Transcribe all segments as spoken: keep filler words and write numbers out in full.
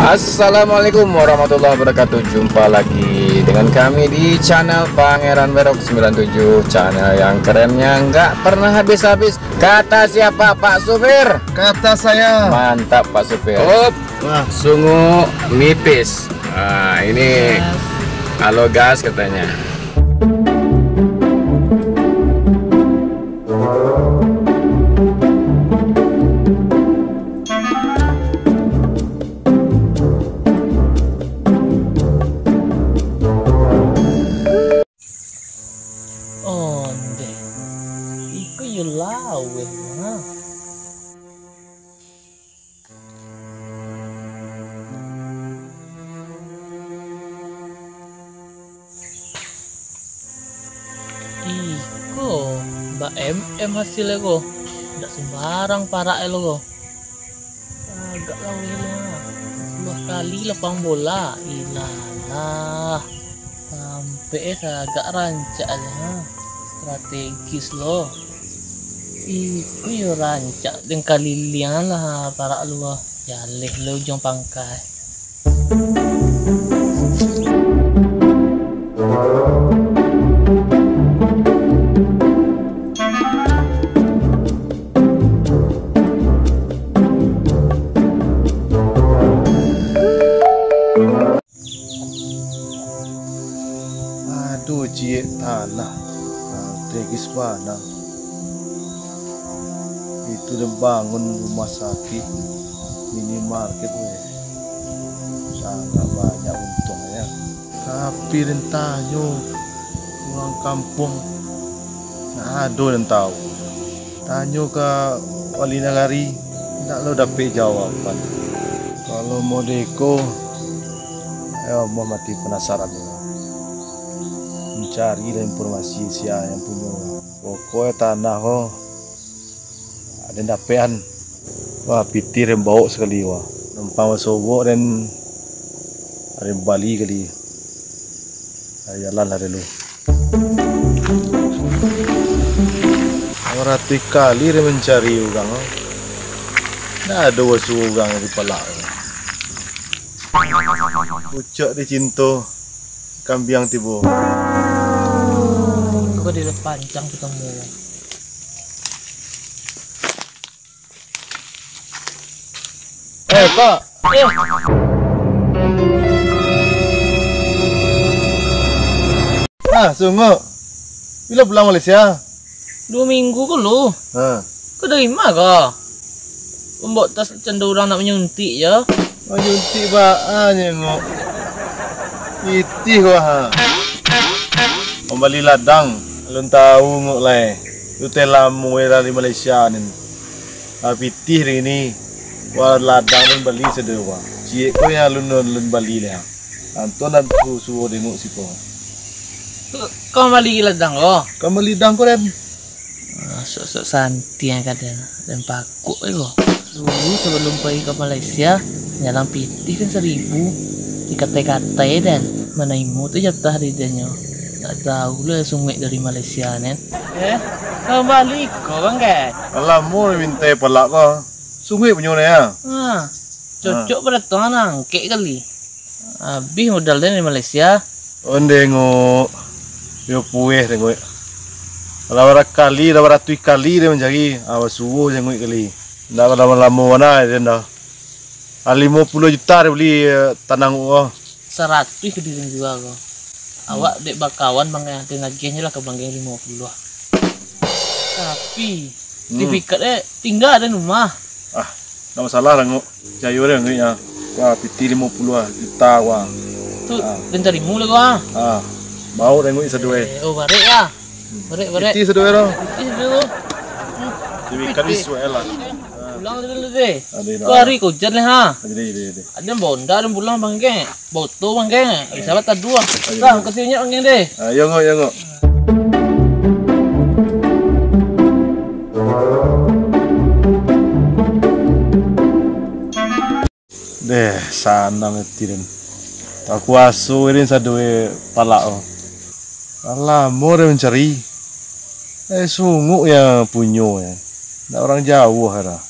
Assalamualaikum warahmatullahi wabarakatuh. Jumpa lagi dengan kami di channel Pangeran Berok sembilan tujuh, channel yang kerennya nggak pernah habis-habis. Kata siapa, Pak Supir? Kata saya. Mantap, Pak Supir. Up. Wah, sungguh nipis. Ah, ini halo gas katanya. Ondeh, iko yo laweh mah. Iko ba-M M hasilnyo ko, ndak sembarang parak lo ko. Agak laweh lah. Dua kali lapang bola. Ilalah. Tampek eh sagak rancak aja ha. Strategis lo. Iko yo rancak den kaliliang lah parak lo. Jaleh lo ujuang pangkai. Aduh, ciek tanah. Strategis bana. Itu den bangun rumah sakik, minimarket, weh. Sangat banyak untuangnyo. Tapi den tanyo urang kampuang, ndak ado den tahu. Tanyo ka wali nagari, ndak lo dapek jawaban. Kalau model ko, ayo, amuah mati panasaran. Mancari lah informasi sia yang punyo. Pokoknyo tanah ko den dapek an. Wah, pitih den bawok sakali, wah. Numpang basobok den, den bali kali. Jalan lah dulu. Baratuih kali den mancari urang, ndak ado basuo urang di palak. Pucak di cinto, kambiang tibo. Kok dia pancang ketemu. Eh, Pak. Eh. Ah, sungguh. Bila pulang Malaysia? Dua minggu ko lo. Ha. Kau dari ma ko? Pambawok tas cando urang nak manyuntik je. Manyuntik baa nyengok. Pitih ko ha. Mambali ladang. Alun tahu ngok lai. Tu teh lamo dari Malaysia ni. Ah, pitih dek ini. Wah, ladang alun bali sado, wah. Ciek ko yang alun, alun bali lah. Anton nan suruh-suruh dengok siko. Ka mambali ladang ko? Ka mambali ladang ko, den. Ah, sok-sok santiang ka den. Den pakuk ko. Dulu sabalum pai ka Malaysia, nyalang pitih kan saribu. Dikatai-katai den. Manaimo tu jatah dari den nyo. Ndak tahu lah sunguik dari Malaysia nen. Eh, ka mambali ko, Bang, kan? Lamo minta palak ko. Sunguik punyo ne, ya? Ha. Cocok badatangan angkek kali. Abih modal den di Malaysia. Onde ngok, yo pueh den ngok. Lah barakali, lah baratuih kali den mancari. Ah, basuo je ngok kali. Ndak lamo-lamo bana den dah. Ah, limo puluah juta den bali, eh, tanah ngok ko. Saratuih ka diri jua ko. Awak dek bakawan, Bang, eh, den agiah nyo lah ka Bang, limo puluah. Tapi, hmm, sertifikat, eh, tingga den rumah. Ah, ndak masalah lah, ngok. Cayo deh, ngok, ya. Wah, pitih limo puluah juta, wah. Tu, ah, den tarimo lah, wah. Ah, bawok deh, ngok, saduai. Eh, oh, barek lah. Hmm. Barek, barek. Pitih saduai lah. Pitih saduai lah. Hmm. Sertifikat pitih. Isuai lah. Pulang dulu deh. Ado, ado. Ko hari ko ujan deh, ha. Ado, ado, ado. Ado bonda, ado pulang, Bang, kek. Boto, Bang, kek. Eh, sabar, taduah. Ado, ado. Dah, makasih banyak, Bang, kek, deh. Ah, yo, ngok, yo, ngok. Deh, sanang ati den. Takuaso den sadoe palak o. Lah lamo den mancari. Eh, sunguk yang punyo, eh. Ndak urang jauah dah.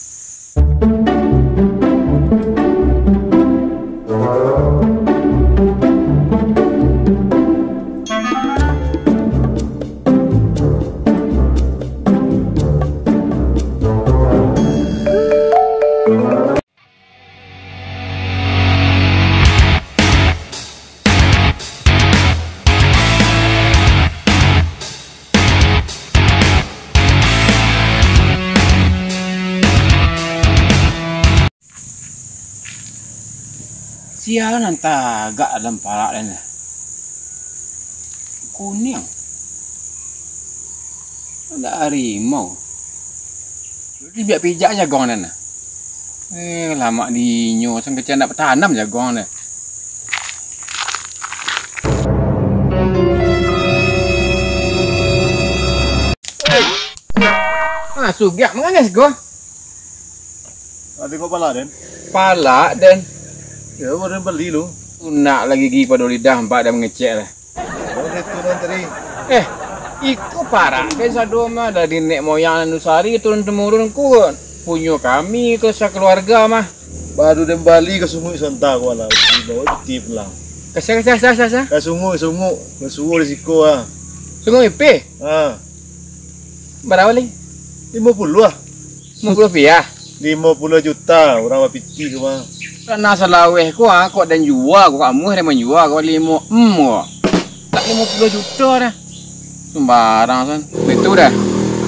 Sia nan tagak dalam palak den. Kuniang. Ndak harimau. Dibiak pijak jaguang den. Eh, lamak dinyo, sangkecek ndak batanam jaguang den. Ah, sugak mangangeh ko. Ado kok palak den? Palak den. Yo, baru den bali lu. Tunak lagi gigi pado lidah, ampak dah mangecek lah. Oh, itu nan tadi. Eh, iko parak den sado mah, dari nek moyang nan usari turun temurun ko. Punyo kami ko sakaluarga mah. Baru den bali ka sunguik santa ko lah, dibawa piti pulang. Kasa, kasa, kasa, kasa. Ka sunguik, sunguik, ka suruah di siko ah. Sunguik ipih? Ha. Bara lai? Limo puluah ah. Limo puluah rupiah? Limo puluah juta, urang bapiti ko mah. Tanah Salaweh ko, ah, kok den jua ko, kamu den manjua ko, limo M ko. Tak limo puluah juta dah. Sumbarang san. Itu dah.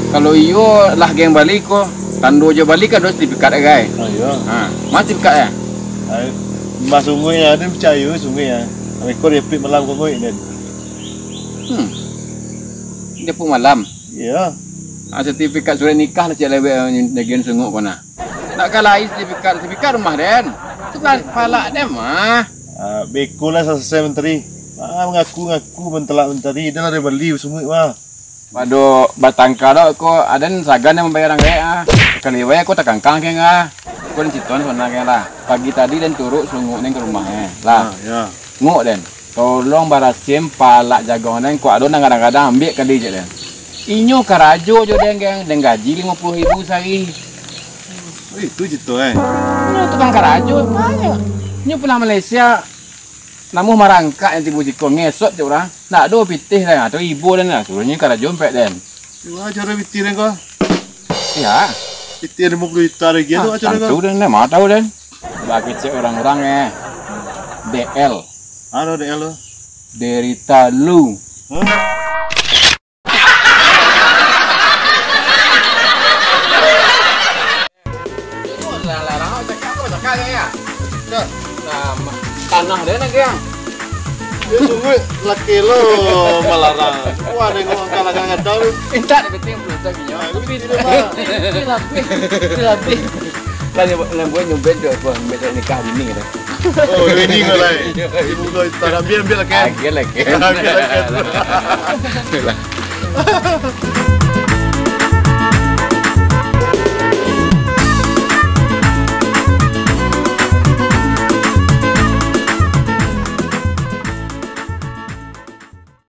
Kalau iyo lah geng bali ko, tando jo bali kan ado sertifikat, gai. Oh, iyo. Ha, ma sertifikat ya? Ai, mas sunguik ya, den picayo sunguik ya. Rekod replik malam ko ngoik den. Hmm. Dia pun malam. Iyo. Ah, sertifikat surat nikah lah cek lewek, eh, dagian sunguik ko nah. Nak ka lai sertifikat, sertifikat rumah den. Tu kan palak den mah. Ah, beko lah salasai mantari. Ah, mangaku-ngaku mantalak mantari, dah lah den bali sunguik mah. Pado batangka dok ko, aden sagan nan mambayar ang gaek ah. Kaliwai ko takangkang keng ah. Ko den citon sabananyo keng lah. Pagi tadi den turuk sunguik den ka rumah eh. Lah. Ah, ya. Nguk den. Tolong barasiahan palak jaguang den, kok ado nan gadang-gadang, ambiak ka den cek den. Inyo karajo jo den, geng, den gaji limo puluah ribu sahari. Oh, itu cito, eh. Inyo tukang karajo, banyak. Inyo pulang Malaysia, namuah marangkak nan tibo siko, ngesot cek urang. Ndak ado pitih den, atau ibo den lah, suruah inyo karajo ampek den. Cuma caro pitih den ko. Ya. Pitih limo puluah juta lagi tu, ah, caro ko. Tantu den, ma tahu den. Bagi cek urang-urang, eh. D L. Anu D L tu? Derita lu. Hah? Lah, lah, lah, cakap apa, cakap je, ya? Dah. Nah, ma-, tanah dia nak, Gang. Dia sungguh laki lo malarang. Wah, tengok angka langkah kata tu. Intak, dia penting belum tak, Gang. Ah, tapi itu dia, Bang. Dia lapih. Dia lapih. Lah, nyebut, nyebut, nyebut tu apa? Nyebut nikah bini kata. Oh, duit ni kau lai. Ibu kau tak ambil, ambil lah, Ken. Ambil lah, Ken. Ambil lah, Ken. Ambil lah.